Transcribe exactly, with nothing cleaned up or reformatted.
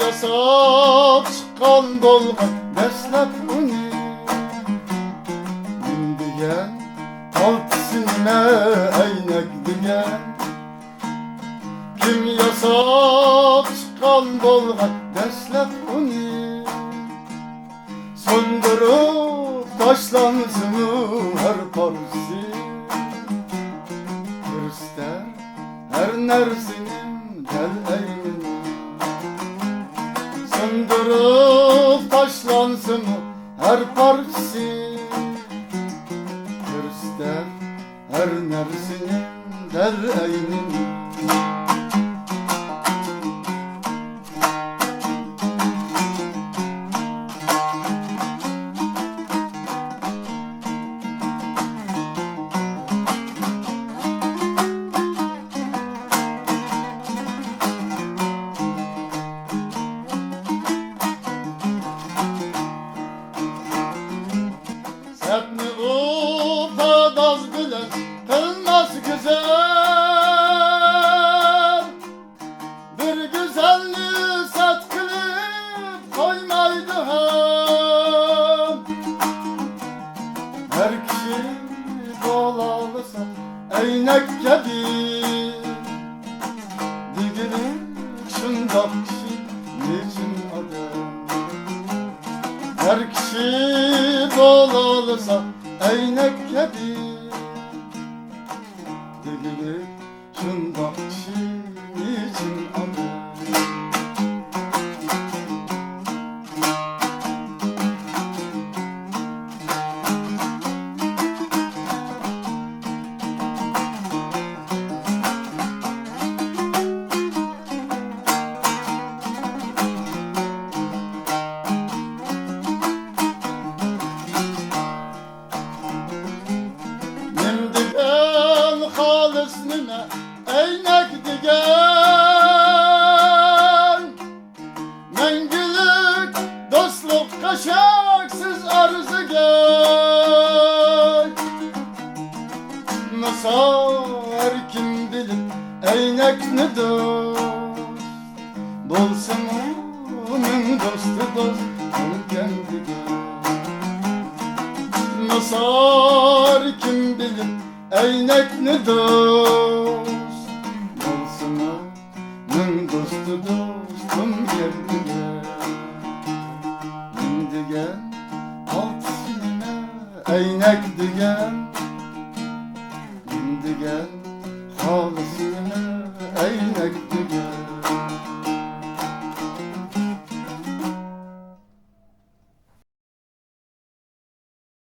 ياساپ چىققان بولغان دەسلەپ ئۇنى. نېمە دېگەن، ئالتىسى نېمە ئەينەك دېگەن؟ كىم ياساپ چىققان بولغان دەسلەپ ئۇنى؟ سۇندۇرۇپ تاشلانسىمۇ ھەر پارچىسى، كۆرسىتەر ھەر نەرسىنىڭ دەل ئەينىنى. سۇندۇرۇپ تاشلانسىمۇ ھەر پارچىسى، كۆرسىتەر ھەر نەرسىنىڭ دەل ئەينىنى. سەپنى ئۇ پاداز بىلەن قىلماس گۈزەل. بىر گۈزەلنى سەت قىلىپ قويمايدۇ ھەم. ھەر كىشى بولالىسا ئەينەك كەبى، دېگۈلۈك شۇنداق كىشى نېچۈن ئادەم؟ ھەر كىشى بولالىسا ئەينەك كەبى، دېگۈلۈك شۇنداق كىشى نېچۈن ئادەم؟ نېمە دېگەن خالىس نېمە ئەينەك دېگەن؟ مەڭگۈلۈك دوستلۇققا شەكسىز ئەرزىگەن. مىسال ھەر كىم بىلىپ ئەينەكنى دوست، بولسىمۇ مىڭ دوستى دوستۇم كەمدىكى. مىسال كىم بىلىپ ئەينەكنى دوست، بولسىمۇ مىڭ دوستى دوستۇم كەمدىكى. نېمە دېگەن ئالتىسى نېمە ئەينەك دېگەن؟ نېمە دېگەن خالىسى نېمە ئەينەك